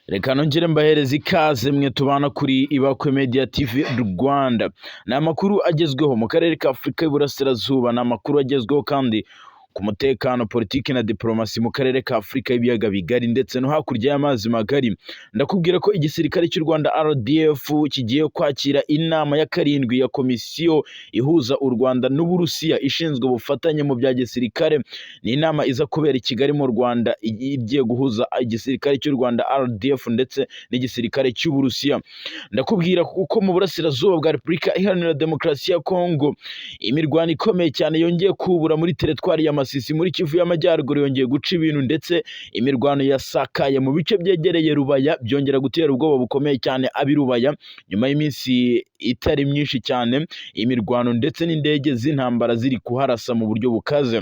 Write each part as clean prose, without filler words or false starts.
Reka nongere mbahereze ikaze mwe tubana kuri Ibakwe Media TV Rwanda. Ni amakuru agezweho mu karere ka Afurika y'Iburasirazuba, ni amakuru agezweho kandi ku mutekano, politiki na diplomasi mu karere ka Afurika y'ibiyaga bigari ndetse no hakurya y'amazi magari. Ndakubwira ko igisirikare cy'u Rwanda RDF kigiye kwakira inama ya karindwi ya komisiyo ihuza u Rwanda n'Uburusiya ishinzwe ubufatanye mu bya gisirikare. Ni inama iza kubera i Kigali mu Rwanda, igiye guhuza igisirikare cy'u Rwanda RDF ndetse n'igisirikare cy'Uburusiya. Ndakubwira kuko mu burasirazuba bwa Repubulika Iharanira Demokarasi ya Kongo imirwano ikomeye cyane yongeye kubura muri teritwari ya Masisi muri Kivu y'Amajyaruguru, yongeye guca ibintu ndetse imirwano yasakaye mu bice byegereye Rubaya, byongera gutera ubwoba bukomeye cyane ab'i Rubaya. Nyuma y'iminsi itari myinshi cyane imirwano ndetse n'indege z'intambara ziri kuharasa mu buryo bukaze.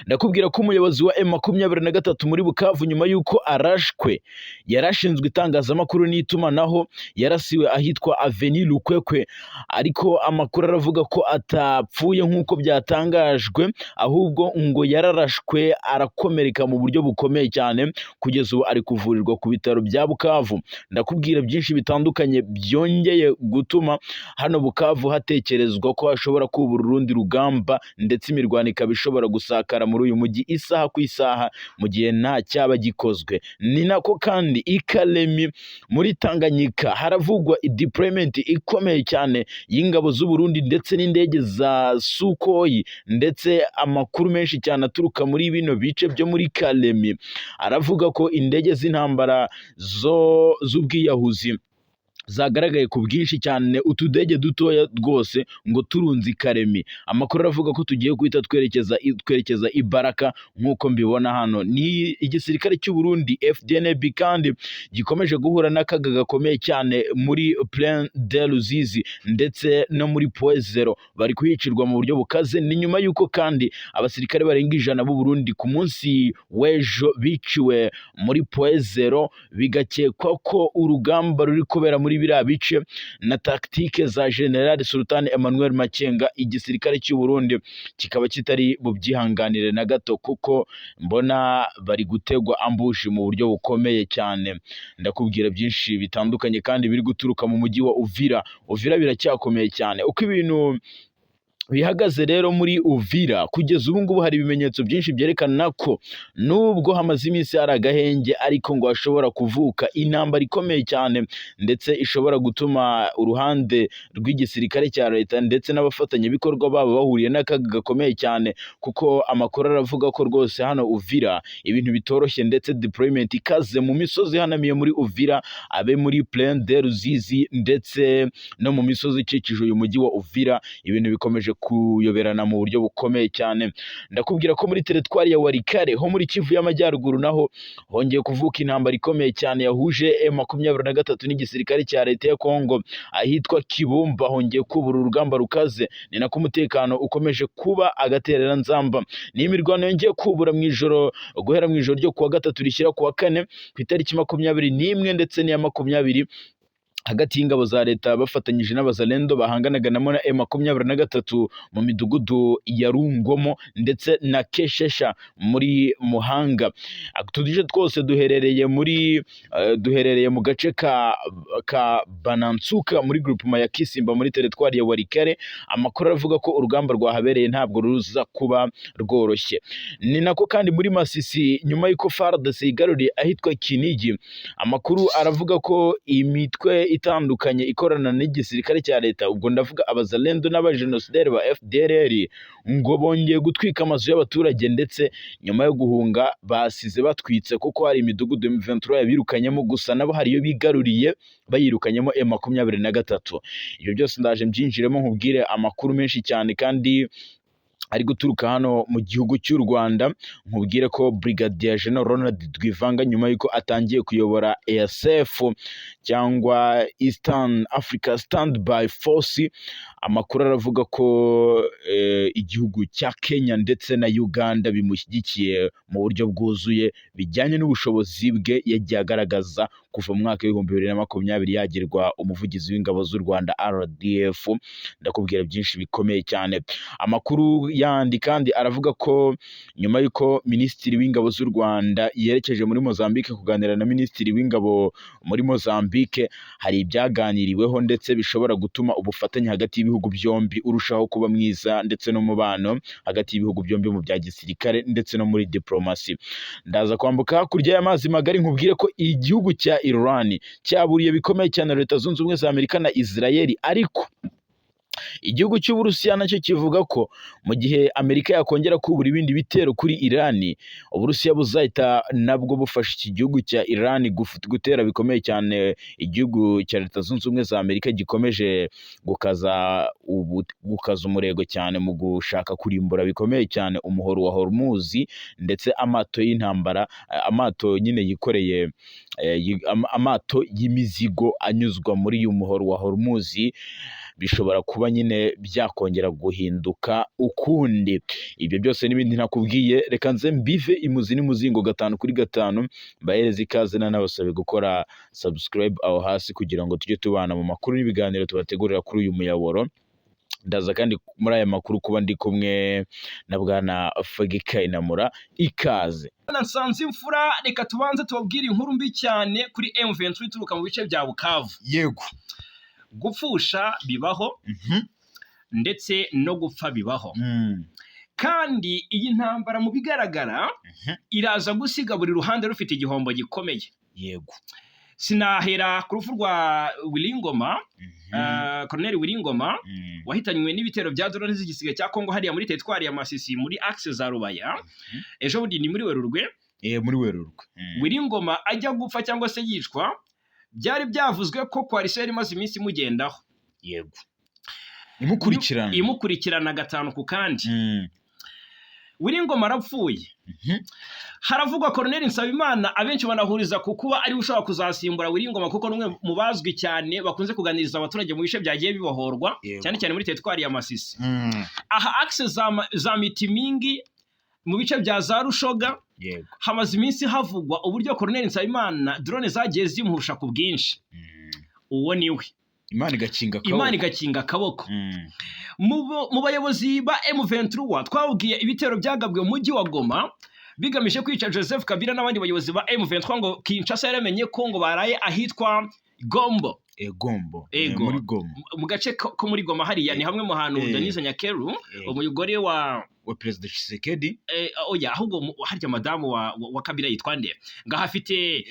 Ndakubwira ko umuyobozi wa M23 muri Bukavu, nyuma y'uko arashwe, yarashinzwe itangazamakuru n'itumanaho, yarasiwe ahitwa Avenue Lukwekwe, ariko amakuru aravuga ko atapfuye nk'uko byatangajwe, ahubwo ngo yararashwe arakomereka mu buryo bukomeye cyane, kugeza ubu ari kuvurirwa ku bitaro bya Bukavu. Ndakubwira byinshi bitandukanye byongeye gutuma hano Bukavu hatekerezwa ko hashobora kubura urundi rugamba, ndetse imirwano ikaba ishobora gusakara muri uyu mujyi isaha ku isaha mu gihe nta cyaba gikozwe. Ni nako kandi i Kalemi muri Tanganyika haravugwa deployment ikomeye cyane y'ingabo z'u Burundi ndetse n'indege za Sukhoi, ndetse amakuru menshi cyane aturuka muri bino bice byo muri Kalemi aravuga ko indege z'intambara zo z'ubwiyahuzi zagaragaye ku bwinshi cyane, utudege dutoya rwose ngo turunze i Karemi. Amakuru aravuga ko tugiye guhita twerekeza i Baraka nk'uko mbibona hano. Ni igisirikare cy'u Burundi FDNB kandi gikomeje guhura n'akaga gakomeye cyane muri Plaine de Ruzizi ndetse no muri Point Zero, bari kuhicirwa mu buryo bukaze. Ni nyuma y'uko kandi abasirikare barenga 100 b'u Burundi ku munsi w'ejo biciwe muri Point Zero, bigakekwa ko urugamba ruri kubera muri biriya bice na tactique za General Sultan Emmanuel Makenga, igisirikare cy'u Burundi kikaba kitari bubyihanganire na gato, kuko mbona bari gutegwa ambush mu buryo bukomeye cyane. Ndakubwira byinshi bitandukanye kandi biri guturuka mu mujyi wa Uvira. Uvira biracyakomeye cyane. Uko ibintu bihagaze rero muri Uvira kugeza ubu ngubu, hari ibimenyetso byinshi byerekana ko nubwo hamaze iminsi hari agahenge, ariko ngo hashobora kuvuka intambara ikomeye cyane, ndetse ishobora gutuma uruhande rw'igisirikare cya leta ndetse n'abafatanyabikorwa babo bahuriye n'akaga gakomeye cyane, kuko amakuru aravuga ko rwose hano Uvira ibintu bitoroshye, ndetse deployment ikaze mu misozi ihanamiye muri Uvira, abe muri Plaine de Ruzizi ndetse no mu misozi ikikije uyu mujyi wa Uvira, ibintu bikomeje kuyoberana mu buryo bukomeye cyane. Ndakubwira ko muri teritwari ya Walikale ho muri Kivu y'Amajyaruguru naho hongeye kuvuka intambara ikomeye cyane yahuje M23 n'igisirikare cya leta ya Kongo. Ahitwa Kibumba hongeye kubura urugamba rukaze, ni nako umutekano ukomeje kuba agatereranzamba. Ni imirwano yongeye kubura mu ijoro, guhera mu ijoro ryo kuwa gatatu rishyira kuwa kane ku itariki 21 ndetse n'iya 20, hagati y'ingabo za leta bafatanyije n'abazalendo bahanganaga namo na M23 mu midugudu ya Rungomo ndetse na Keshesha muri Muhanga. Utu duce twose duherereye mu gace ka Banansuka muri groupement ya Kisimba muri teritwari ya Walikale. Amakuru aravuga ko urugamba rwahabereye ntabwo ruza kuba rworoshye. Ni nako kandi muri Masisi, nyuma y'uko FARDC yigaruriye ahitwa Kinigi, amakuru aravuga ko imitwe itandukanye ikorana n'igisirikare cya leta, ubwo ndavuga abazalendo n'abajenosideri ba FDLR, ngo bongeye gutwika amazu y'abaturage, ndetse nyuma yo guhunga basize batwitse, kuko hari imidugudu M23 yabirukanyemo, gusa nabo hari iyo bigaruriye bayirukanyemo M23. Ibyo byose ndaje mbyinjiremo, nkubwire amakuru menshi cyane kandi ari guturuka hano mu gihugu cy'u Rwanda. Nkubwire ko Brigadier General Ronald Rwivanga, nyuma y'uko atangiye kuyobora EASF cyangwa Eastern Africa Standby Force, amakuru aravuga ko igihugu cya Kenya ndetse na Uganda bimushyigikiye mu buryo bwuzuye bijyanye n'ubushobozi bwe yagiye agaragaza kuva mu mwaka w'2020 yagirwa umuvugizi w'ingabo z'u Rwanda RDF. Ndakubwira byinshi bikomeye cyane, amakuru Amakuru yandi kandi aravuga ko nyuma y'uko Minisitiri w'Ingabo z'u Rwanda yerekeje muri Mozambique kuganira na Minisitiri w'Ingabo muri Mozambique, hari ibyaganiriweho ndetse bishobora gutuma ubufatanye hagati y'ibihugu byombi urushaho kuba mwiza, ndetse n'umubano hagati y'ibihugu byombi mu bya gisirikare ndetse no muri diplomasi. Ndaza kwambuka hakurya y'amazi magari, nkubwire ko igihugu cya Iran cyaburiye bikomeye cyane Leta Zunze Ubumwe za Amerika na Israel, ariko igihugu cy'Uburusiya nacyo kivuga ko mu gihe Amerika yakongera kubura ibindi bitero kuri Iran, Uburusiya buzahita nabwo bufasha iki gihugu cya Iran gutera bikomeye cyane igihugu cya Leta Zunze Ubumwe za Amerika gikomeje gukaza umurego cyane mu gushaka kurimbura bikomeye cyane umuhoro wa Hormuz, ndetse amato y'intambara, amato nyine yikoreye, amato y'imizigo anyuzwa muri uyu muhoro wa Hormuz, bishobora kuba nyine byakongera guhinduka ukundi. Ibyo byose n'ibindi ntakubwiye, reka nze mbive imuzi n'umuzingo gatanu kuri gatanu. Mbahereze ikaze, nanabasabe gukora subscribe aho hasi kugira ngo tujye tubana mu makuru n'ibiganiro tubategurira kuri uyu muyoboro. Ndaza kandi muri aya makuru kuba ndi kumwe na Bwana Fegi Kayinamura. Ikaze. Nsanze imfura, reka tubanze tubabwire inkuru mbi cyane kuri M23 ituruka mu bice bya Bukavu. Gupfusha bibaho, ndetse no gupfa bibaho. Kandi iyi ntambara mu bigaragara iraza gusiga buri ruhande rufite igihombo gikomeye. Sinahera ku rupfu rwa Willy Ngoma, Colonel Willy Ngoma, wahitanywe n'ibitero bya drone z'igisiga cya Kongo hariya muri teritwari ya Masisi, muri axe za Rubaya. Ejo bundi ni muri Werurwe. Muri Werurwe. Willy Ngoma ajya gupfa cyangwa se yicwa, byari byavuzwe ko coalition yari imaze iminsi imugendaho. Yego, imukurikirana. Imukurikirana gatanu ku kandi. Willy Ngoma arapfuye. Haravugwa Colonel Nsabimana, abenshi banahuriza ku kuba ariwe ushobora kuzasimbura Willy Ngoma, kuko n'umwe mu bazwi cyane bakunze kuganiriza abaturage mu bice byagiye bibohorwa, cyane cyane muri teritwari ya Masisi. Aha axe za Mitimingi, mu bice bya za Rushoga, hamaze iminsi havugwa uburyo Colonel Nsabimana drone zagiye zimuhusha ku bwinshi. Uwo ni we. Imana igakinga akaboko. Imana igakinga akaboko. Mu bayobozi ba M23, twabwiye ibitero byagabwe mu mujyi wa Goma bigamije kwica Joseph Kabila n'abandi bayobozi ba M23, ngo Kinshasa yaramenye ko ngo baraye ahitwa Gombo. Gombo. Ego. Muri Goma. Mu gace ko muri Goma hariya, ni hamwe mu hantu Denise Nyakeru, umugore wa wa Perezida Tshisekedi. Oya, ahubwo harya madamu wa Kabila yitwa nde? Ngo ahafite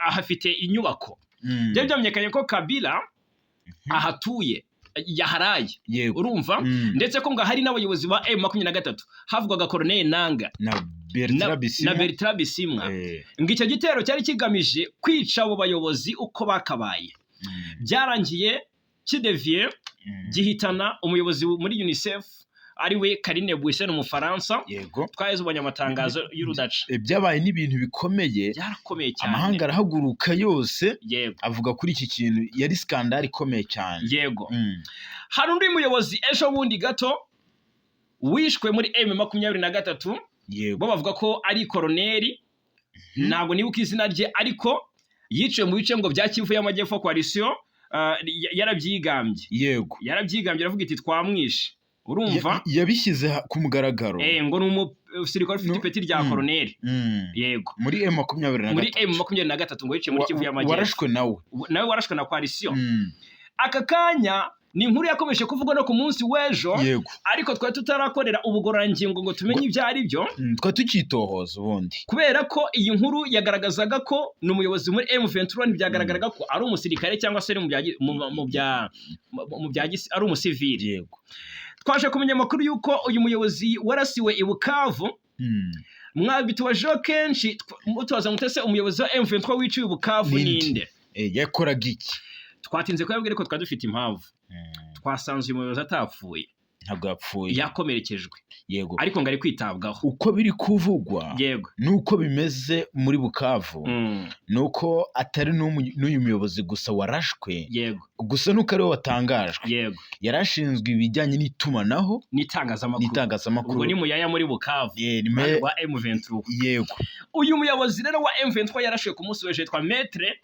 ahafite inyubako. Byari byamenyekanye ko Kabila ahatuye, yaharaye. Urumva? Ndetse ko ngo hari n'abayobozi ba M23, havugwaga Colonel Nanga na Bertrand Bisimwa. Na Bertrand Bisimwa. Ngo icyo gitero cyari kigamije kwica abo bayobozi uko bakabaye. Byarangiye kideviye, gihitana umuyobozi muri UNICEF, ariwe Karine Buisson, umufaransa. Twaheze ubonye amatangazo y'urudaca. Byabaye n'ibintu bikomeye. Byarakomeye cyane. Amahanga arahaguruka yose avuga kuri iki kintu, yari scandale ikomeye cyane. Hari undi muyobozi ejo bundi gato wishwe muri M23. Bo bavuga ko ari koroneri, ntabwo nibuka izina rye, ariko yiciwe mu bice ngo bya Kivu y'Amajyepfo. Coalition yarabyigambye. Yarabyigambye, aravuga iti: "Twamwishe." Urumva? Yabishyize ku mugaragaro. Ngo ni umusirikare ufite ipeti rya koroneri. Yego. Muri M23. Muri M23, ngo yiciwe muri Kivu y'Amajyepfo. Warashwe nawe. Nawe warashwe na coalition. Aka kanya ni inkuru yakomeje kuvugwa no ku munsi w'ejo, ariko twari tutarakorera ubugororangingo ngo tumenye ibyo ari byo. Twari tukitohoza ubundi. Kubera ko iyi nkuru yagaragazaga ko ni umuyobozi muri M23, ntibyagaragaraga ko ari umusirikare cyangwa se ari mu bya gi- mu- mu bya mu bya ari umusivili. Twaje kumenya amakuru y'uko uyu muyobozi warasiwe i Bukavu, mwabitubajeho kenshi, mutubaza mutese umuyobozi wa M23 wiciwe i Bukavu Ninde? ninde? Yakoraga iki? Twatinze kuyabwira, ariko twari dufite impamvu. Twasanze uyu muyobozi atapfuye. Ntabwo yapfuye. Yakomerekejwe, ariko ngo ari kwitabwaho. Uko biri kuvugwa nuko bimeze muri Bukavu, nuko atari n'uyu muyobozi gusa warashwe, gusa nuko ariwe watangajwe. Yari ashinzwe ibijyanye n'itumanaho n'itangazamakuru. N'itangazamakuru. Ubwo ni Muyaya muri Bukavu, wa M23. Uyu muyobozi rero wa M23 yarashuye ku munsi w'ejo yitwa Maître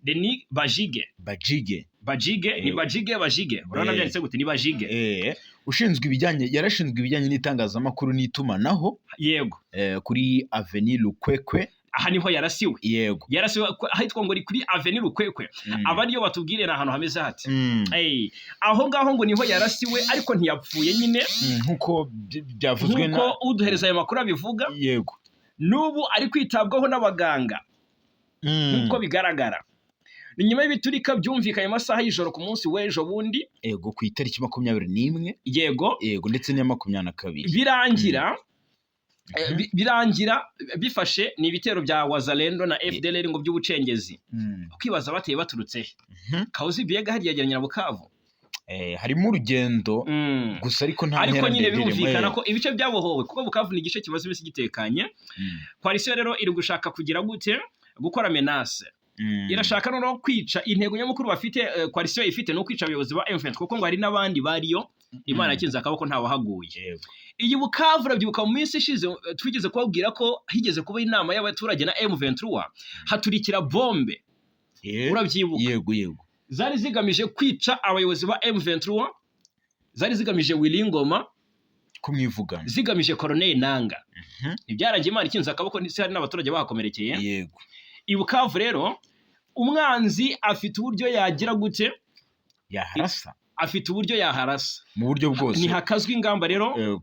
Denis Bajige. Bajige. Bajige ni Bajige, Bajige, urabona byanditse gute? Ni Bajige. Ushinzwe ibijyanye, yarashinzwe ibijyanye n'itangazamakuru n'itumanaho. Kuri Avenue Lukwekwe. Aha niho yarasiwe. Yarasiwe ahitwa ngo ni kuri Avenue Lukwekwe. Aba niyo batubwire ni ahantu hameze hati. Aho ngaho ngo niho yarasiwe, ariko ntiyapfuye nyine. Nk'uko byavuzwe na Nk'uko uduhereza ayo makuru abivuga. N'ubu ari kwitabwaho n'abaganga. Nk'uko bigaragara, ni nyuma y'ibiturika byumvikanye mu masaha y'ijoro ku munsi w'ejo bundi. Yego, ku itariki 21. Yego, ndetse n'iya 22. Birangira birangira bifashe ni ibitero bya Wazalendo na FDLR ngo by'ubucengezi. Ukibaza bateye baturutse he? Kahuzi Biega hariya yegeranye na Bukavu. Harimo urugendo gusa, ariko nta Ariko ntera nyine ndende irimo, birumvikana ko ibice byabohowe, kuko Bukavu ni igice kimaze iminsi gitekanye. Coalition rero iri gushaka kugira gute? Gukora menace. Irashaka noneho kwica. Intego nyamukuru bafite, coalition ifite, ni ukwica abayobozi ba M23, kuko ngo hari n'abandi bariyo Imana yakinze akaboko ntawahaguye. Iyi Bukavu, urabyibuka mu minsi ishize twigeze kubabwira ko higeze kuba inama y'abaturage na M23, haturikira bombe. Urabyibuka? Yego. Zari zigamije kwica abayobozi ba M23, zari zigamije Willy Ngoma, Kumwivugana. zigamije Colonel Nanga. Ntibyarangiye Imana ikinze akaboko, ndetse hari n'abaturage bahakomerekeye. I Bukavu rero umwanzi afite uburyo yagira gute? Yaharasa. Afite uburyo yaharasa. Mu buryo bwose. Ntihakazwa ingamba rero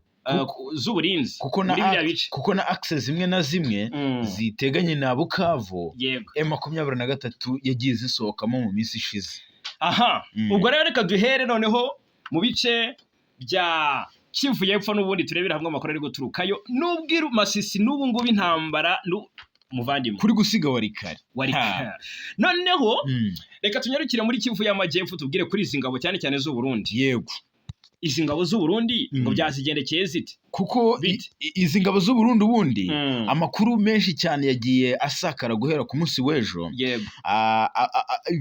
z'uburinzi Kuko na muri biriya bice. Kuko na axe zimwe na zimwe ziteganye na Bukavu, M23 yagiye zisohokamo mu minsi ishize. Aha. Ubwo rero reka duhere noneho mu bice bya Kivu y'Epfo n'ubundi, turebere hamwe amakuru ari guturukayo. Nubwo Masisi n'ubu ngubu intambara muvandimwe Kuri gusiga Walikale. Wari Ha. Noneho reka tunyarukire muri Kivu y'Amajyepfo, tubwire kuri izi ngabo cyane cyane z'u Burundi. Izi ngabo z'u Burundi ngo byazigendekeye zite? Kuko Bite? izi ngabo z'u Burundi ubundi, amakuru menshi cyane yagiye asakara guhera ku munsi w'ejo.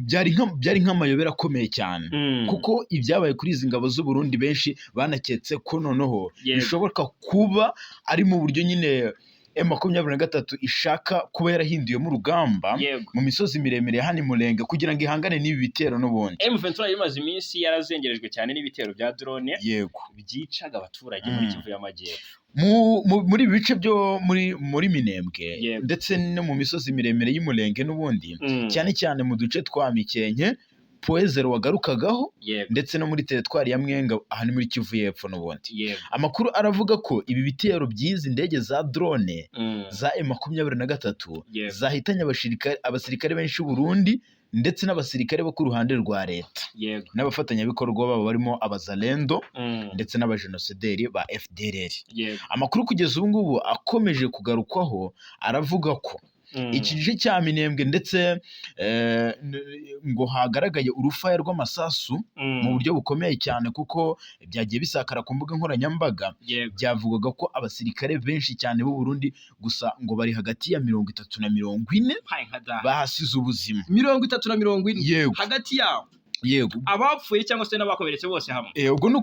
Byari nk'amayobera akomeye cyane, kuko ibyabaye kuri izi ngabo z'u Burundi benshi banaketse ko noneho bishoboka kuba ari mu buryo nyine M23 ishaka kuba yarahinduyemo urugamba mu misozi miremire ya hano i Mulenge kugira ngo ihangane n'ibi bitero n'ubundi. M23 yari imaze iminsi yarazengerejwe cyane n'ibitero bya drone byicaga abaturage muri Kivu y'Amajyepfo. Muri ibi bice byo muri Minembwe ndetse no mu misozi miremire y'Umurenge n'ubundi, cyane cyane mu duce twa Mikenke, Point Zéro wagarukagaho, ndetse no muri teritwari ya Mwenga, aha ni muri Kivu y'Epfo n'ubundi. Amakuru aravuga ko ibi bitero by'izi ndege za drone za M23 zahitanye abasirikare benshi b'u Burundi ndetse n'abasirikare bo ku ruhande rwa leta n'abafatanyabikorwa babo barimo abazalendo ndetse n'abajenosideri ba FDLR. Amakuru kugeza ubu ngubu akomeje kugarukwaho aravuga ko iki gice cya Minembwe ndetse ngo hagaragaye urufaya rw'amasasu mu buryo bukomeye cyane, kuko byagiye bisakara ku mbuga nkoranyambaga. Byavugaga ko abasirikare benshi cyane b'u Burundi gusa ngo bari hagati ya 30 na 40 Hayi nka da. bahasize ubuzima. 30 na 40? Yego. Hagati yabo? Yego. Abapfuye cyangwa se n'abakomeretse bose hamwe? Ubwo ni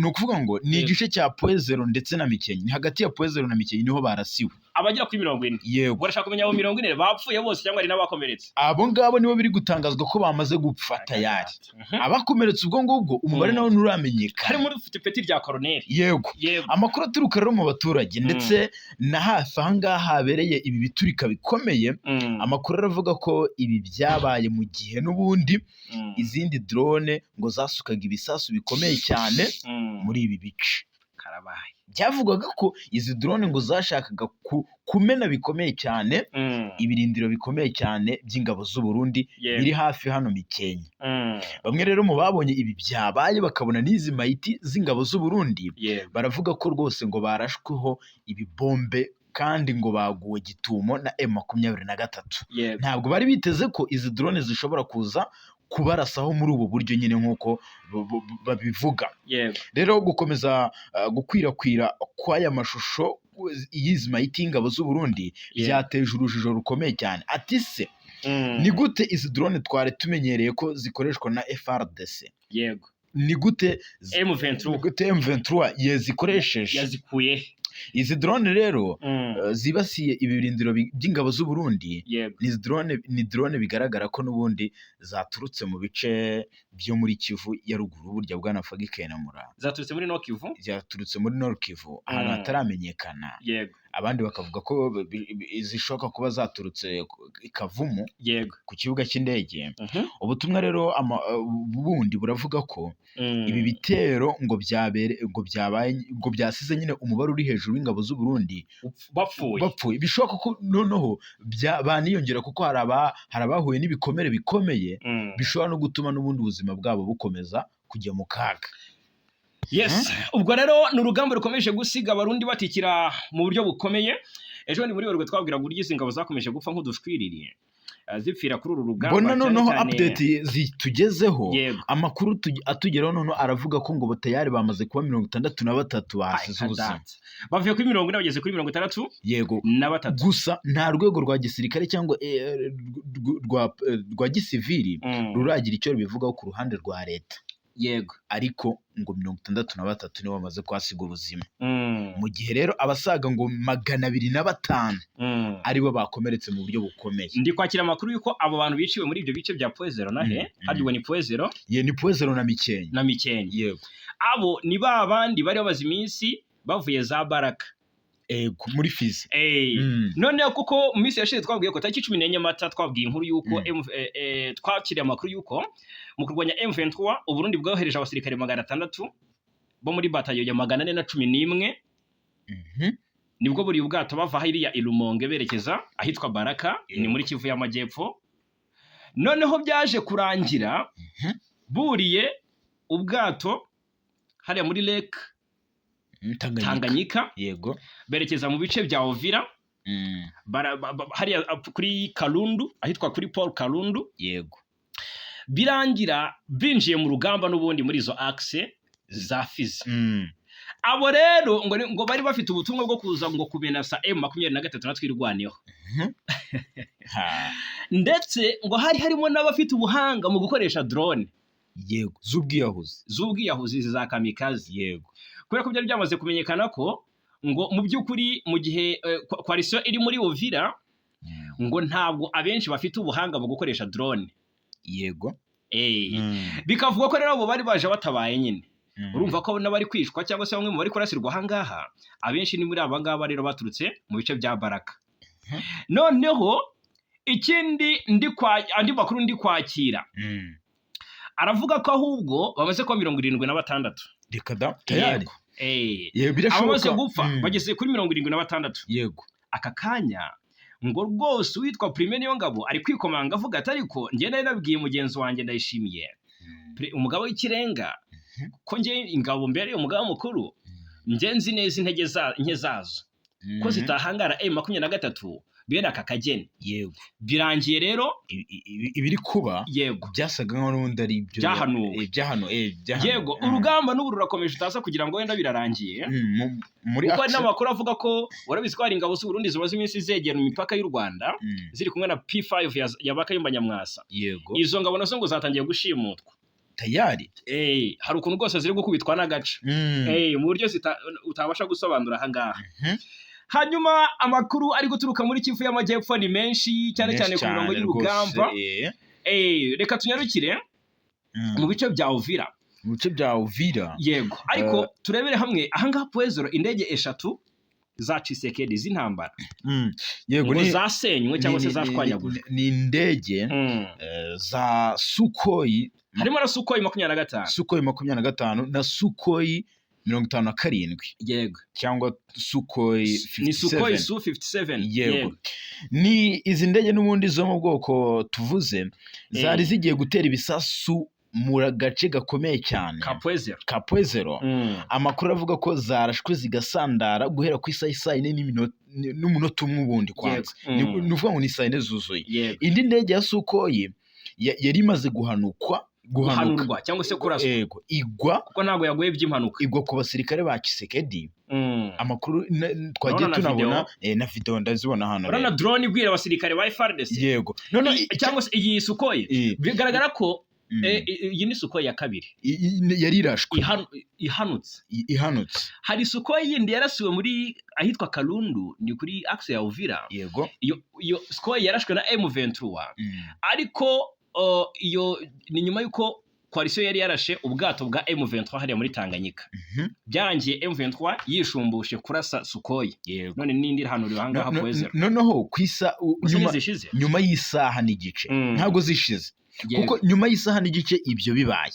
ukuvuga ngo ni igice cya Point Zéro ndetse na Mikenke, ni hagati ya Point Zéro na Mikenke niho barasiwe. Abagera kuri 40? Yego. Barashaka kumenya abo 40 bapfuye bose cyangwa hari n'abakomeretse? Abo ngabo nibo biri gutangazwa ko bamaze gupfa tayari. Abakomeretse ubwo ngubwo umubare nawo nturamenyekana. Harimo ufite ipeti rya koroneri? Yego. Amakuru aturuka rero mu baturage ndetse na hafi aha ngaha habereye ibi biturika bikomeye, amakuru aravuga ko ibi byabaye mu gihe n'ubundi izindi drone ngo zasukaga ibisasu bikomeye cyane muri ibi bice. Karabaye. Byavugwaga ko izi drone ngo zashakaga kumena bikomeye cyane ibirindiro bikomeye cyane by'ingabo z'u Burundi biri hafi hano Mikenke. Bamwe rero mu babonye ibi byabaye, bakabona n'izi mayiti z'ingabo z'u Burundi, baravuga ko rwose ngo barashweho ibibombe kandi ngo baguwe gitumo na M23. Ntabwo bari biteze ko izi drone zishobora kuza kubarasaho muri ubu buryo nyine nk'uko babivuga. Rero gukomeza gukwirakwira kw'aya mashusho y'izi mayiti y'ingabo z'u Burundi byateje urujijo rukomeye cyane. Ati se ni gute izi drone twari tumenyereye ko zikoreshwa na FARDC, ni gute M23 ni gute M23 yazikoresheje? Yazikuye he? Izi drone rero zibasiye ibirindiro by'ingabo z'u Burundi. Ni drone bigaragara ko n'ubundi zaturutse mu bice byo muri Kivu ya ruguru, burya bwana Fagi Kenamura. Zaturutse muri Nord Kivu. Zaturutse muri Nord Kivu, ahantu hataramenyekana. Abandi bakavuga ko zishoboka kuba zaturutse i Kavumu ku kibuga cy'indege. Ubutumwa rero bundi buravuga ko ibi bitero ngo byabere, ngo byabaye, ngo byasize nyine umubare uri hejuru w'ingabo z'u Burundi bapfuye. Bapfuye. Bishoboka ko noneho baniyongera, kuko hari abahuye n'ibikomere bikomeye bishobora no gutuma n'ubundi ubuzima bwabo bukomeza kujya mu kaga. Yes, ubwo rero ni urugamba rukomeje gusiga Abarundi batikira mu buryo bukomeye. Ejo ni muri Werurwe twabwiraga uburyo izi ngabo zakomeje gupfa nk'udushwiriri, zipfira kuri uru rugamba. Mbona cyane noneho cyane update zitugezeho, amakuru atugeraho noneho aravuga ko ngo tayari bamaze kuba 63 bahasize Ay, ubuzima. kadata. Bavuye kuri 40 bageze kuri mirongo itandatu na batatu. Gusa nta rwego rwa gisirikare cyangwa rwa gisivili ruragira icyo rubivugaho ku ruhande rwa leta, ariko ngo 63 nibo bamaze kuhasiga ubuzima, mu gihe rero abasaga ngo 205 aribo bakomeretse mu buryo bukomeye. Ndi kwakira amakuru y'uko abo bantu biciwe muri ibyo bice bya Point Zéro na he, harya ubwo ni Point Zéro? Ye, ni Point Zéro na Mikenke. Na Mikenke. Yego. Abo ni ba bandi bari bamaze iminsi bavuye za Baraka. Ego, muri Fizi. Noneho kuko mu minsi yashize twabwiye ko tariki 14 Mata twabwiye inkuru y'uko twakiriye amakuru y'uko mu kurwanya M23 Uburundi bwohereje abasirikare 600 bo muri batayo ya 411. Nibwo buri ubwato bava hariya i Rumonge berekeza ahitwa Baraka, ni muri Kivu y'Amajyepfo. Noneho byaje kurangira buriye ubwato hariya muri Lake Tanganyika. Tanganyika, berekeza mu bice bya Uvira, hariya kuri Kalundu, ahitwa kuri Paul Kalundu. Birangira binjiye mu rugamba n'ubundi muri izo axe za Fizi. Abo rero ngo bari bafite ubutumwa bwo kuza ngo kumenasa M23 na Twirwaneho. Ndetse ngo hari harimo n'abafite ubuhanga mu gukoresha drone Yego, z'ubwiyahuzi. Z'ubwiyahuzi za kamikaze. Kubera ko byari byamaze kumenyekana ko ngo mu by'ukuri mu gihe coalition iri muri Uvira, ngo ntabwo abenshi bafite ubuhanga mu gukoresha drone. Bikavugwa ko rero abo bari baje batabaye nyine. Urumva ko n'abari kwicwa cyangwa se bamwe mu bari kurasirwa aha ngaha, abenshi ni muri aba ngaba rero baturutse mu bice bya Baraka. Noneho ikindi ndi kwa andi makuru ndi kwakira aravuga ko ahubwo bamaze kuba 76. Reka da, tayari? Yego. Yego, birashoboka. Abamaze gupfa bageze kuri 76. Aka kanya ngo rwose uwitwa Prime Niyongabo ari kwikomanga avuga ati: "Ariko njye nari nabwiye mugenzi wanjye Ndayishimiye, umugaba w'ikirenga, ko njye ingabo mbere umugaba mukuru, njye nzi neza intege nke zazo ko zitahangara M23 bene aka kageni." Birangiye rero Ibiri kuba byasaga nkaho n'ubundi ari ibyo Byahanuwe. Byahanuwe. Yego, urugamba n'ubu rurakomeje, utaza kugira ngo wenda birarangiye, Muri kuko hari action. n'amakuru avuga ko urabizi ko hari ingabo z'u Burundi zimaze iminsi zegera imipaka y'u Rwanda, ziri kumwe na P5 ya Bakayumba Nyamwasa. Izo ngabo nazo ngo zatangiye gushimutwa. Tayari? Hari ukuntu rwose ziri gukubitwa n'agace mu buryo utabasha gusobanura aha ngaha. Hanyuma amakuru ari guturuka muri Kivu y'Amajyepfo ni menshi cyane, Menshi cyane ku mirongo cyane y'urugamba. rwose. Reka tunyarukire mu bice bya Uvira. Mu bice bya Uvira. Yego, ariko turebere hamwe ahangaha Point Zéro, indege eshatu za Tshisekedi z'intambara Yego, ngo zasenywe cyangwa se zashwanyagujwe. Ni indege za Sukhoi. Harimo na Sukhoi 25. Sukhoi 25 na Sukhoi 57, cyangwa Sukhoi Ni Sukhoi 57. Su 57. Yego, ni izi ndege n'ubundi zo mu bwoko tuvuze zari zigiye gutera ibisasu mu gace gakomeye cyane ka Point Zéro. Ka Point Zéro. Amakuru avuga ko zarashwe zigasandara guhera ku isaha isaa yine n'umunota umwe ubundi kwanza. Ni ukuvuga ngo ni saa yine zuzuye. Indi ndege ya Sukhoi yari imaze guhanukwa, guhanuka, Guhanurwa cyangwa se kuraswa. Yego, igwa Kuko ntabwo yaguye by'impanuka. Igwa ku basirikare ba Tshisekedi. Amakuru twagiye Urabona na tunabona video? Na video ndazibona hano Urabona rero. drone igwira abasirikare ba FARDC. Yego, none Cyangwa se iyi Sukhoi, bigaragara ko Iyi ni Sukhoi ya kabiri. Yari irashwe. Ihanutse. Ihanutse. Hari Sukhoi yindi yarasiwe muri ahitwa Kalundu, ni kuri axe ya Uvira. Iyo Sukhoi yarashwe na M23, ariko iyo ni nyuma y'uko coalition yari yarashe ubwato bwa M23 hariya muri Tanganyika. Byarangiye M23 yishumbushe kurasa Sukhoi. None n'indi irahanuriwe ahangaha Poezero. Noneho kwisa Gusa nyuma ntizishize. Nyuma y'isaha n'igice, ntabwo zishize, kuko nyuma y'isaha n'igice ibyo bibaye,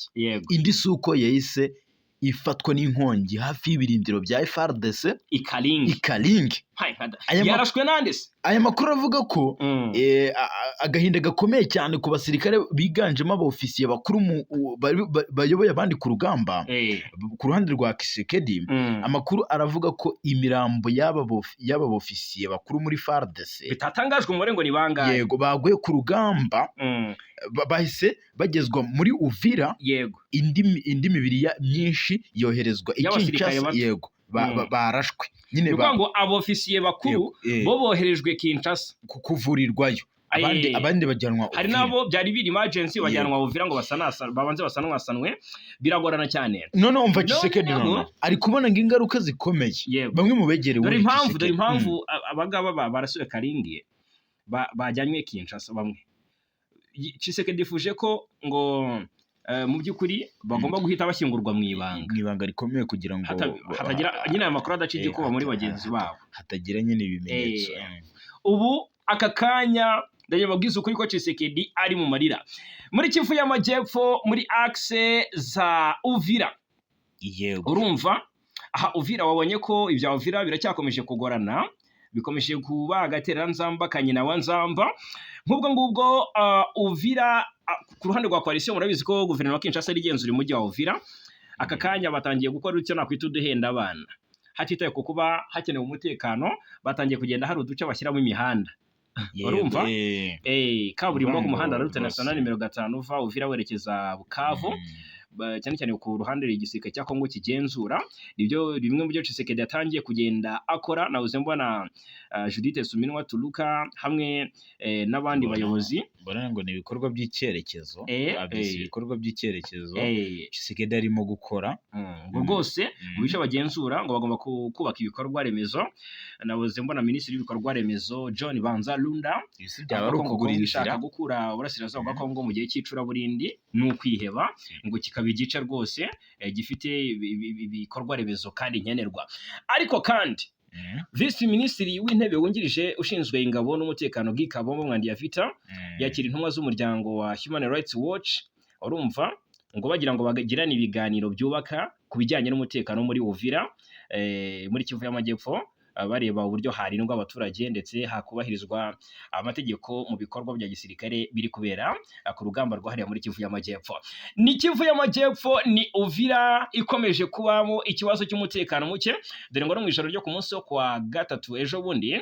indi Sukhoi yahise ifatwa n'inkongi hafi y'ibirindiro bya FARDC. Ikalingi. Ikalingi. Hai, nkada. Aya Yarashwe nande se? Aya makuru avuga ko agahinda gakomeye cyane ku basirikare biganjemo abofisiye bakuru bayoboye abandi ku rugamba ku ruhande rwa Tshisekedi. Amakuru aravuga ko imirambo y'aba bofisiye bakuru muri FARDC Bitatangajwe umubare ngo ni bangahe. Yego, baguye ku rugamba, bahise bagezwa muri Uvira. Indi mibiri myinshi yoherezwa i Y'abasirikare Kinshasa. bato. Yego, barashwe nyine. Ni ukuvuga ngo abofisiye bakuru Yego, bo boherejwe Kinshasa kuvurirwayo, abandi abandi bajyanwa Hari Uvira. n'abo byari biri emergency bajyanwa Uvira ngo basanasa, babanze basanwasanwe. Biragorana cyane. Noneho umva, Noneho- Tshisekedi noneho ari kubona ngo ingaruka zikomeye, bamwe mu begereye Dore ubundi impamvu, dore Tshisekedi. impamvu abangaba barasuye Karingi, bajyanywe Kinshasa bamwe. Tshisekedi yifuje ko ngo mu by'ukuri bagomba guhita bashyingurwa mu ibanga. Mu ibanga rikomeye kugira ngo Hatagira nyine aya makuru adaca igikuba muri bagenzi babo. Hatagira nyine ibimenyetso. Ubu aka kanya ndagira babwize ukuri ko Tshisekedi ari mu marira muri Kivu y'Amajyepfo, muri axe za Uvira. Urumva aha Uvira, wabonye ko ibya Uvira biracyakomeje kugorana, bikomeje kuba agatereranzamba ka nyina wa nzamba. Nk'ubwo ngubwo Uvira, ku ruhande rwa coalition, murabizi ko guverinoma ya Kinshasa ari igenzura umujyi wa Uvira. Aka kanya batangiye gukora icyo nakwita uduhenda abana, hatitawe ku kuba hakenewe umutekano. Batangiye kugenda hari uduce bashyiramo imihanda. Urumva? Kaburimbo ku Urumva muhanda wa route rwose. nationale nimero 5 uva Uvira werekeza Bukavu, cyane cyane ku ruhande igisirikare cya Kongo kigenzura. Nibyo bimwe mu byo Tshisekedi yatangiye kugenda akora. Nahoze mbona Judith Suminwa Tuluka hamwe n'abandi bayobozi. Mbona ngo ni ibikorwa by'icyerekezo, babyise ibikorwa by'icyerekezo Tshisekedi arimo gukora. Ngo rwose mu bice bagenzura ngo bagomba kubaka ibikorwa remezo. Nahoze mbona minisitiri w'ibikorwa remezo John Banza Lunda Ibi byaba ari avuga ko ngo ukugura Kongo inzira. ishaka gukura uburasirazuba bwa Kongo mu gihe cy'icuraburindi ni ukwiheba, ngo kikaba igice rwose gifite ibikorwa remezo kandi nkenerwa. Ariko kandi Visi Minisitiri w'Intebe wungirije ushinzwe ingabo n'umutekano Guy Kabombo Muadiamvita yakira intumwa z'umuryango wa Human Rights Watch. Urumva ngo bagira ngo bagirane ibiganiro byubaka ku bijyanye n'umutekano muri Uvira, muri Kivu y'Amajyepfo, bareba uburyo harindwa abaturage ndetse hakubahirizwa amategeko mu bikorwa bya gisirikare biri kubera ku rugamba rwahariye muri Kivu y'Amajyepfo. Ni Kivu y'Amajyepfo, ni Uvira ikomeje kubamo ikibazo cy'umutekano muke, dore ngo no mu ijoro ryo ku munsi wo kuwa gatatu ejo bundi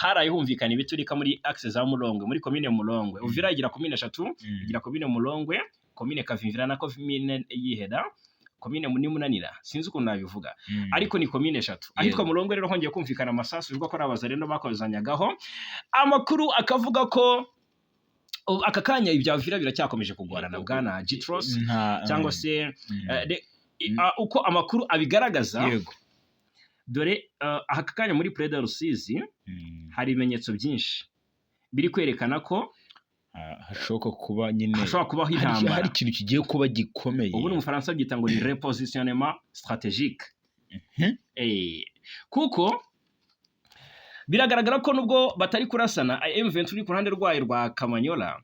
haraye humvikana ibiturika muri axe za Mulongwe, muri komine Mulongwe. Uvira igira komine eshatu: igira komine Mulongwe, komine Kavimvira na komine Yiheda, komine Munanira, sinzi ukuntu nabivuga, ariko ni komine eshatu. Ahitwa Mulongwe rero hongeye kumvikana amasasu bivugwa ko ari abazarendo bakozanyagaho. Amakuru akavuga ko aka kanya ibya Uvira biracyakomeje kugorana, bwana Gitros, cyangwa se uko amakuru abigaragaza. Dore aka kanya muri Près de Rusizi hari ibimenyetso byinshi biri kwerekana ko Hashoboka kuba nyine hashobora kubaho intambara. Hari ikintu kigiye kuba gikomeye. Ubundi mu Faransa byita ngo ni repositionnement stratégique. Kuko biragaragara ko nubwo batari kurasana, M23 iri ku ruhande rwayo rwa Kamanyola,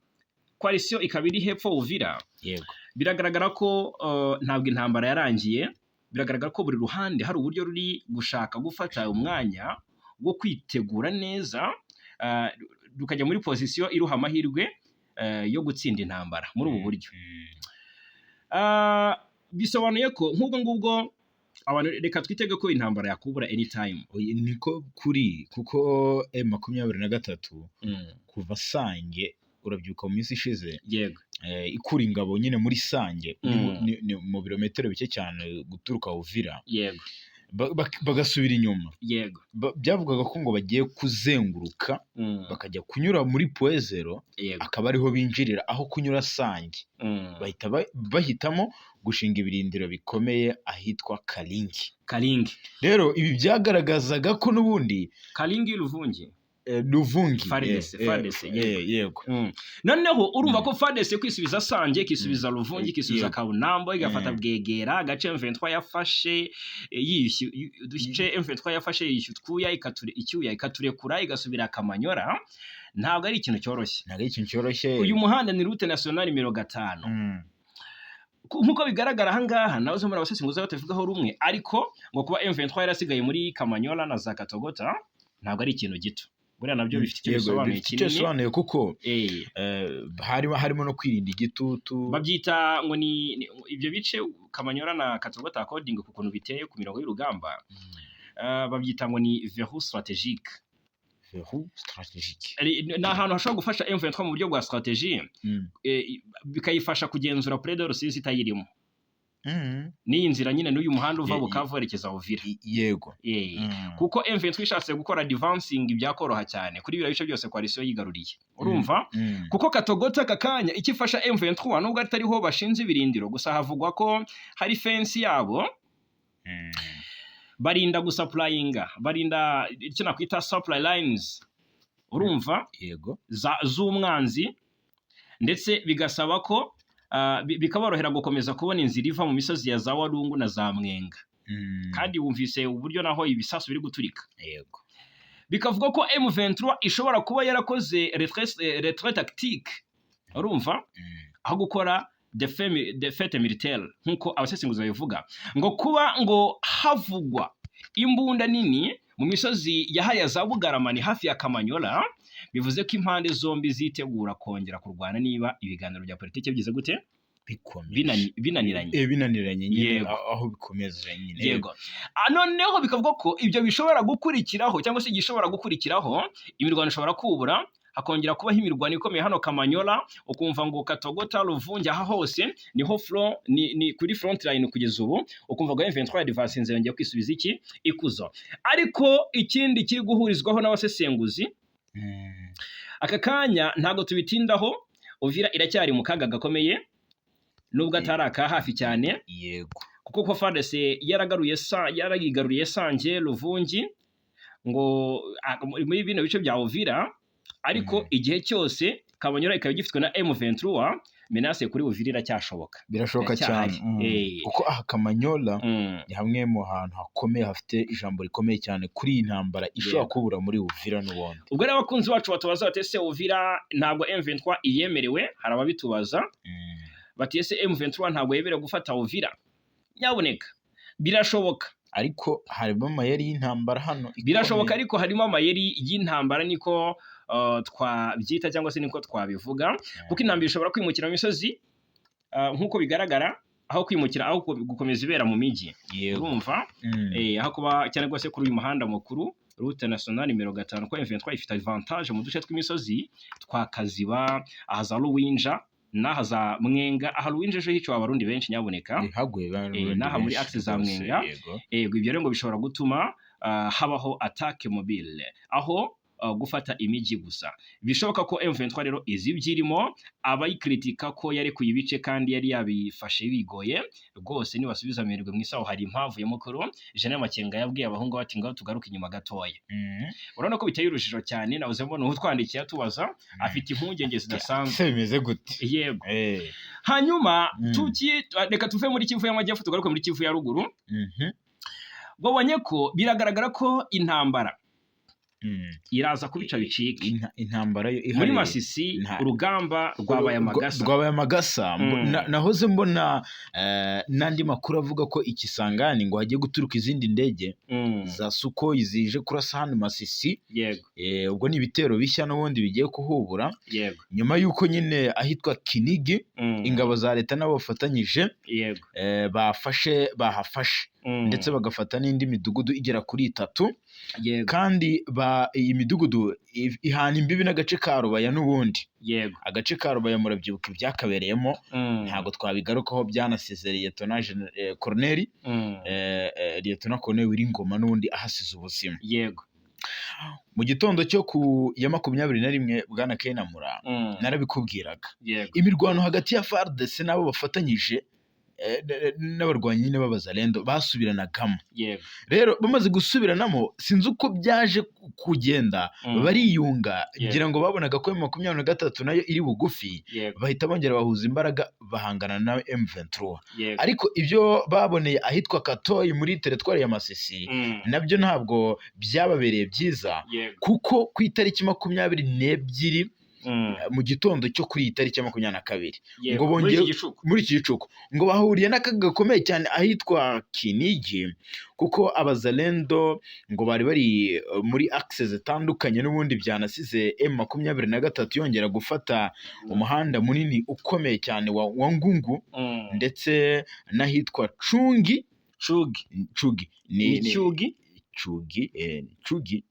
coalition ikaba iri hepfo Uvira, biragaragara ko ntabwo intambara yarangiye. Biragaragara ko buri ruhande hari uburyo ruri gushaka gufata umwanya wo kwitegura neza, rukajya muri position iruha amahirwe yo gutsinda intambara muri ubu buryo. Bisobanuye ko nk'ubwo ngubwo abantu reka twitege ko intambara yakubura anytime. Oya, niko kuri, kuko M23 kuva Sange, urabyuka mu minsi ishize, ikura ingabo nyine muri Sange, ni mu birometero bike cyane guturuka Uvira. Bagasubira inyuma. Byavugaga ko ngo bagiye kuzenguruka, bakajya kunyura muri Point Zéro, akaba ariho binjirira aho kunyura Sange. Bahita bahitamo gushinga ibirindiro bikomeye ahitwa Kalingi. Kalingi. Rero ibi byagaragazaga ko n'ubundi Kalingi, Luvungi. Luvungi. FARDC, FARDC, yego. Yego. Noneho urumva ko FARDC kwisubiza Sange, ikisubiza Luvungi, ikisubiza Kabunambo, igafata Bwegera, agace M23 yafashe, yiyushye uduce M23 yafashe yiyushye utwuya, ikature icyuya, ikaturekura, igasubira Kamanyora, ntabwo ari ikintu cyoroshye. Ntabwo ari ikintu cyoroshye. Uyu muhanda ni route nationale nimero 5. Nk'uko bigaragara aha ngaha, nawe zo muri abasesenguzi batavugaho rumwe, ariko ngo kuba M23 yarasigaye muri Kamanyola na za Katogota ntabwo ari ikintu gito. Buriya nabyo bifite icyo Yego, bisobanuye bifite icyo kinini. bisobanuye kuko harimo no kwirinda igitutu. Babyita ngo ni ibyo bice Kamanyola na Katogota, according ku kuntu biteye ku mirongo y'urugamba, babyita ngo ni verrou stratégique. Verrou stratégique. Ni ahantu hashobora gufasha M23 mu buryo bwa stratégie, bikayifasha kugenzura Près de Rusizi itayirimo, n'iyi nzira nyine, n'uyu muhanda uva Bukavu werekeza Uvira. Yego. Kuko M23 ishatse gukora advancing byakoroha cyane kuri biriya bice byose coalition yigaruriye, urumva? Kuko Katogota aka kanya icyo ifasha M23, nubwo atariho bashinze ibirindiro gusa, havugwa ko hari fence yabo, barinda gusupplyinga, barinda icyo nakwita supply lines, urumva? Yego. Z'umwanzi, ndetse bigasaba ko bikaborohera gukomeza kubona inzira iva mu misozi ya za Walungu na za Mwenga. Kandi wumvise uburyo naho ibisasu biri guturika. Bikavuga ko M23 ishobora kuba yarakoze retrait tactique, urumva? Aho gukora défaite militaire, nk'uko abasesenguzi babivuga, ngo kuba ngo havugwa imbunda nini mu misozi ya hariya za Bugarama, ni hafi ya Kamanyola, bivuze ko impande zombi zitegura kongera kurwana niba ibiganiro bya politiki bigize gute? Bikomeje. Binaniranye. Binaniranye nyine. Yego. Aho bikomeza nyine. Yego. Noneho bikavuga ko ibyo bishobora gukurikiraho, cyangwa se igishobora gukurikiraho, imirwano ishobora kubura, hakongera kubaho imirwano ikomeye hano Kamanyola, ukumva ngo Katogota, Luvungi, aha hose niho front, ni kuri front line kugeza ubu, ukumva ngo M23 advance yongeye kwisubiza iki ikuzo. Ariko ikindi kiri guhurizwaho n'abasesenguzi aka kanya, ntabwo tubitindaho, Uvira iracyari mu kaga gakomeye nubwo atari aka hafi cyane, kuko ko FARDC yaragaruye sa yarayigaruriye Sange, Luvungi, ngo muri bino bice bya Uvira, ariko igihe cyose Kabanyura ikaba igifitwe na M23, menace kuri Uvira iracyashoboka. Birashoboka cyane. Iracyahari. Kuko aha Kamanyola ni hamwe mu hantu hakomeye, hafite ijambo rikomeye cyane kuri iyi ntambara ishobora kubura muri Uvira n'ubundi. Ubwo rero abakunzi bacu batubaza bati: "Ese Uvira ntabwo M23 iyemerewe?" Hari ababitubaza bati: "Ese M23 ntabwo yemerewe gufata Uvira?" Nyabuneka, birashoboka. Ariko harimo amayeri y'intambara hano ikomeye. Birashoboka, ariko harimo amayeri y'intambara, niko twabyita cyangwa se niko twabivuga, kuko intambara ishobora kwimukira mu misozi, nk'uko bigaragara, aho kwimukira, aho gukomeza ibera mu mijyi, urumva? Aho kuba cyane rwose kuri uyu muhanda mukuru, route nationale nimero 5, ko M23 ifite avantage mu duce tw'imisozi twa Kaziba, aha za Luwinja n'aha za Mwenga. Aha Luwinja ejo hiciwe Abarundi benshi, nyabuneka. Haguye Abarundi N'aha muri benshi axe za rwose, Mwenga. Yego, ibyo rero ngo bishobora gutuma habaho attaque mobile aho gufata imijyi gusa. Bishoboka ko M23 rero izi ibyirimo. Abayikritika ko yarekuye ibice kandi yari yabifashe bigoye rwose, nibasubiza amererwe mu isaho. Hari impamvu ya mukuru General Makenga yabwiye abahungu bati: "Ngaho tugaruke inyuma gatoya." Urabona ko biteye urujijo cyane. Nabuze mbona utwandikiye atubaza, afite impungenge zidasanzwe. Se bimeze gute? Yego. Hanyuma tuki reka tuve muri Kivu y'Amajyepfo, tugaruke muri Kivu ya Ruguru. Babonye ko biragaragara ko intambara iraza kubica bicike. Intambara yo muri ihari. Masisi urugamba rwabaye amagasa. Rwabaye amagasa. Nahoze mbona n'andi makuru avuga ko ikisangani ngo hagiye guturuka izindi ndege za Sukhoi zije kurasa hano Masisi. Ubwo ni ibitero bishya n'ubundi bigiye kuhubura, nyuma y'uko nyine ahitwa Kinigi ingabo za leta nabo bafatanyije bafashe, bahafashe, ndetse bagafata n'indi midugudu igera kuri itatu. Yego. Kandi iyi midugudu ihana imbibi n'agace ka Rubaya n'ubundi. Agace ka Rubaya murabyibuka ibyakabereyemo, ntabwo twabigarukaho, byanasize Liyetona Colonel Liyetona Colonel Willy Ngoma n'ubundi ahasize ubuzima. Mu gitondo cyo ku ya 21, bwana Kenamura, narabikubwiraga, imirwano hagati ya FARDC n'abo bafatanyije n'abarwanyi nyine b'Abazalendo basubiranagamo. Rero bamaze gusubiranamo, sinzi uko byaje kugenda, bariyunga. Ngira ngo babonaga ko M23 nayo iri bugufi, bahita bongera bahuza imbaraga bahangana na M23. Ariko ibyo baboneye ahitwa Katoyi muri teritwari ya Masisi nabyo ntabwo byababereye byiza, kuko ku itariki 22, mu gitondo cyo kuri iyi tariki ya 22, ngo Muri bongeye iki gicuku. Muri iki gicuku ngo bahuriye n'akaga gakomeye cyane ahitwa Kinigi, kuko Abazalendo ngo bari bari muri axe zitandukanye n'ubundi, byanasize M23 yongera gufata umuhanda munini ukomeye cyane wa Ngungu ndetse n'ahitwa Cungi. Cugi. Cugi ni Ni Cyugi. Cugi, Cugi.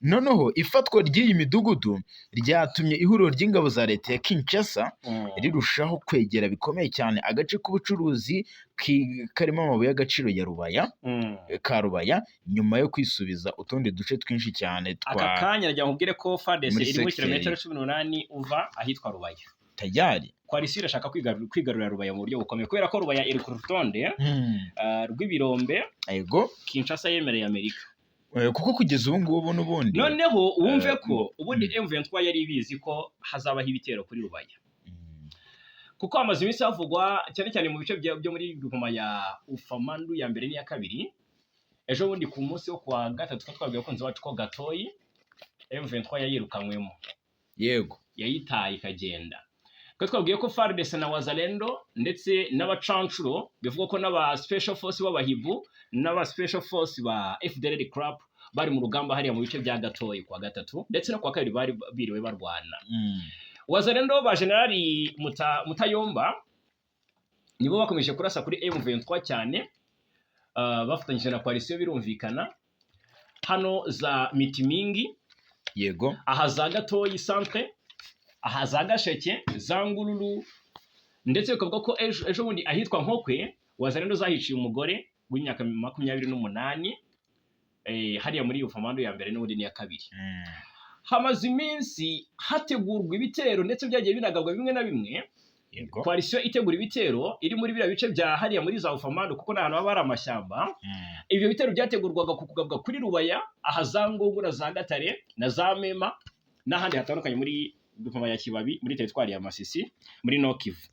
Noneho ifatwa ry'iyi midugudu ryatumye ihuriro ry'ingabo za leta ya Kinshasa rirushaho kwegera bikomeye cyane agace k'ubucuruzi karimo amabuye y'agaciro ya Rubaya, ka Rubaya, nyuma yo kwisubiza utundi duce twinshi cyane Aka twa kanya nagira ngo nkubwire ko FARDC muri iri muri secteur. kilometero 18 uva ahitwa Rubaya. Tayari. Coalition irashaka kwigarurira Rubaya mu buryo bukomeye, kubera ko Rubaya iri ku rutonde rw'ibirombe Kinshasa yemereye Amerika. Kuko kugeza ubu ngubu n'ubundi Noneho wumve ko ubundi M23 yari ibizi ko hazabaho ibitero kuri Rubaya, kuko hamaze iminsi havugwa cyane cyane mu bice byo muri groupement ya Ufamandu ya mbere n'iya kabiri. Ejo bundi ku munsi wo kuwa gatatu ko twabwiye abakunzi bacu ko Gatoyi M23 yayirukanywemo, yayitaye ikagenda, ko twabwiye ko FARDC na Wazalendo ndetse n'abacancuro, bivugwa ko n'aba Special Force b'Abahibu n'aba Special Force ba FDLR CRAP bari mu rugamba hariya mu bice bya Gatoyi kuwa gatatu, ndetse no kuwa kabiri bari biriwe barwana. Wazalendo ba Generali Mutayomba nibo bakomeje kurasa kuri M23 cyane, bafatanyije na coalition birumvikana, hano za Mitimingi, aha za Gatoyi centre, aha za Gasheke, za Ngururu, ndetse bikavuga ko ejo bundi ahitwa Nkokwe Wazalendo zahiciye umugore w'imyaka 28, hariya muri Ufamando ya mbere n'ubundi n'iya kabiri. Hamaze iminsi hategurwa ibitero, ndetse byagiye binagabwa bimwe na bimwe. Coalition itegura ibitero iri muri biriya bice bya hariya muri za Ufamando, kuko ni ahantu haba hari amashyamba. Ibyo bitero byategurwaga ku kugabwa kuri Rubaya, aha za Ngungura, za Gatare na za Mema n'ahandi hatandukanye muri groupement ya Kibabi, muri teritwari ya Masisi, muri Nord Kivu.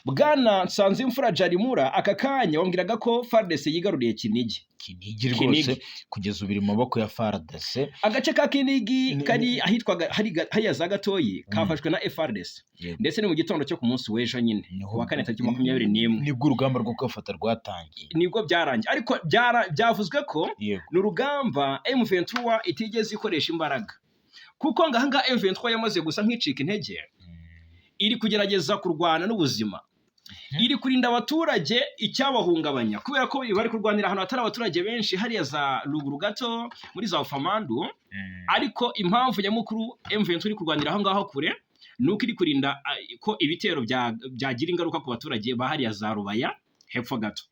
Bwana Nsanzimfura Jarimura, aka kanya wambwiraga ko FARDC yigaruriye Kinigi. Kinigi rwose kugeza ubu iri mu maboko ya FARDC. Agace ka Kinigi kari ahitwa hariya za Gatoyi kafashwe na FARDC, ndetse ni mu gitondo cyo ku munsi w'ejo nyine, ku wa kane tariki 21. Nibwo urugamba rwo kugafata rwatangiye. Nibwo byarangiye, ariko byavuzwe ko ni urugamba M23 itigeze ikoresha imbaraga, kuko ngaha M23 yamaze gusa nk'icika intege, iri kugerageza kurwana n'ubuzima, iri kurinda abaturage icyabahungabanya, kubera ko bari kurwanira ahantu hatari abaturage benshi, hariya za ruguru gato muri za Ufamandu. Ariko impamvu nyamukuru M23 iri kurwanira aho ngaho kure ni uko iri kurinda ko ibitero byagira ingaruka ku baturage ba hariya za Rubaya hepfo gato,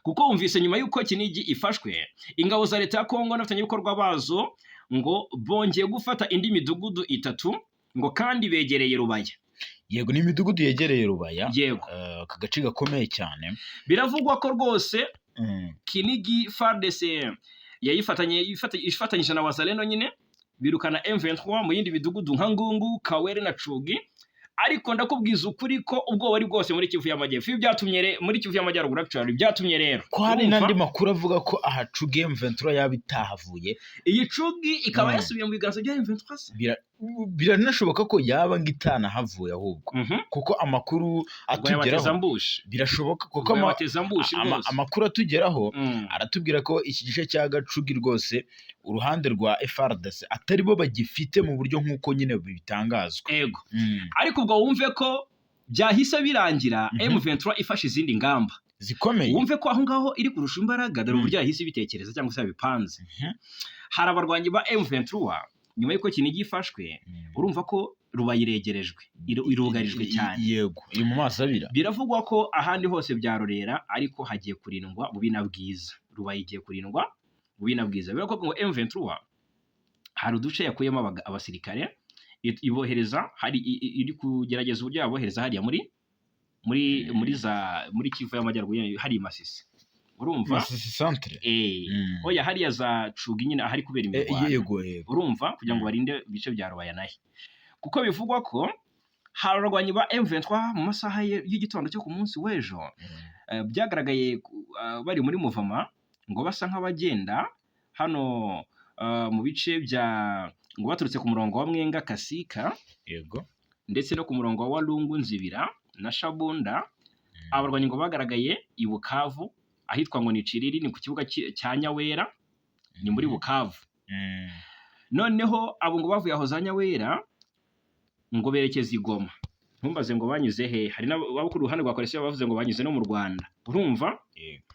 kuko wumvise nyuma y'uko Kinigi ifashwe, ingabo za leta ya Kongo n'abafatanyabikorwa bazo ngo bongeye gufata indi midugudu itatu, ngo kandi begereye Rubaya. Yego, ni imidugudu yegereye Rubaya. Aka gace gakomeye cyane. Biravugwa ko rwose Kinigi FARDC yayifatanye ifatanyije na Wazalendo nyine, birukana M23 mu yindi midugudu nka Ngungu, Kawere na Cugi. Ariko ndakubwiza ukuri ko ubwoba ari bwose muri Kivu y'Amajyepfo. Ibi byatumye muri Kivu y'Amajyaruguru actually, byatumye rero Ko hari urumva, n'andi makuru avuga ko aha Cugi M23 yaba itahavuye. Iyi Cugi ikaba yasubiye mu biganza bya M23 se? Biranashoboka ko yaba ngo itanahavuye ahubwo, kuko amakuru Ngo yabateza atugeraho ambushi. Birashoboka kuko Ngo yabateza ambushi rwose. amakuru atugeraho aratubwira ko iki gice cya Gacugi rwose uruhande rwa FARDC atari bo bagifite mu buryo nk'uko nyine bitangazwa. Ego. Ariko ubwo wumve ko byahise birangira M23 ifashe izindi ngamba. Zikomeye. Wumve ko aho ngaho iri kurusha imbaraga, dore uburyo yahise ibitekereza cyangwa se yabipanze. Hari abarwanyi ba M23, nyuma y'uko Kinigi ifashwe, urumva ko Rubaya iregerejwe, irugarijwe cyane. Yego, iri mu maso abira. Biravugwa ko ahandi hose byarorera, ariko hagiye kurindwa bubi na bwiza. Rubaya igiye kurindwa bubi na bwiza. Biravugwa ko ngo M23 hari uduce yakuyemo abasirikare, ibohereza hari iri kugerageza uburyo yabohereza hariya muri Kivu y'Amajyaruguru, hari i Masisi, urumva? Masisi centre. Eh. Oya, hariya za Cugi nyine, ahari kubera imirwano. Yego. Urumva, kugira ngo barinde ibice bya Rubaya nahe, kuko bivugwa ko hari abarwanyi ba M23 mu masaha y'igitondo cyo ku munsi w'ejo, byagaragaye bari muri muvama, ngo basa nk'abagenda hano mu bice bya, ngo baturutse ku murongo wa Mwenga Kasika ndetse no ku murongo wa Walungu Nzibira na Shabunda. Abarwanyi ngo bagaragaye i Bukavu ahitwa ngo ni Ciriri, ni ku kibuga cya Nyawera, ni muri Bukavu. Noneho abo ngo bavuye aho za Nyawera ngo berekeza i Goma. Ntumbaze ngo banyuze he. Hari n'abo ku ruhande rwa coalition bavuze ngo banyuze no mu Rwanda, urumva? Yego.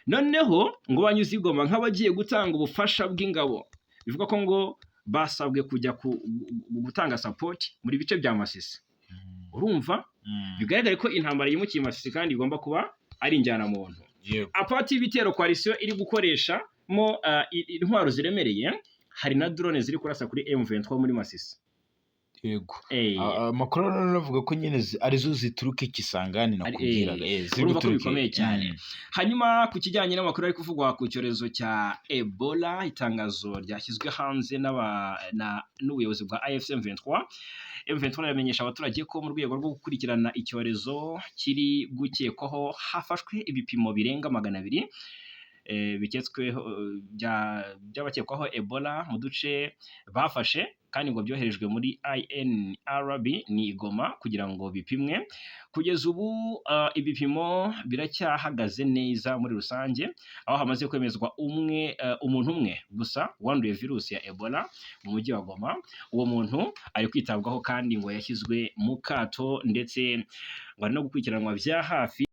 Noneho ngo banyuze i Goma nk'abagiye gutanga ubufasha bw'ingabo. Bivuga ko ngo basabwe kujya gutanga support muri bice bya Masisi, urumva? Bigaragare ko intambara yimukiye i Masisi kandi igomba kuba ari injyanamuntu. Apart y'ibitero coalition iri gukoresha mo intwaro ziremereye, hari na drone ziri kurasa kuri M23 muri Masisi. Amakuru rero avuga ko nyine arizo zituruka i Kisangani nakubwiraga. Ziri Urumva ko guturuka. bikomeye cyane. Hanyuma ku kijyanye n'amakuru ari kuvugwa ku cyorezo cya Ebola, itangazo ryashyizwe hanze n'ubuyobozi bwa AFC M23. M23 iramenyesha abaturage ko mu rwego rwo gukurikirana icyorezo kiri gukekwaho, hafashwe ibipimo birenga 200 biketsweho by'abakekwaho Ebola mu duce bafashe, kandi ngo byoherejwe muri INRB ni i Goma kugira ngo bipimwe. Kugeza ubu ibipimo biracyahagaze neza muri rusange, aho hamaze kwemezwa umwe, umuntu umwe gusa wanduye virusi ya Ebola mu mujyi wa Goma. Uwo muntu ari kwitabwaho kandi ngo yashyizwe mu kato, ndetse ngo ari no gukurikiranwa bya hafi.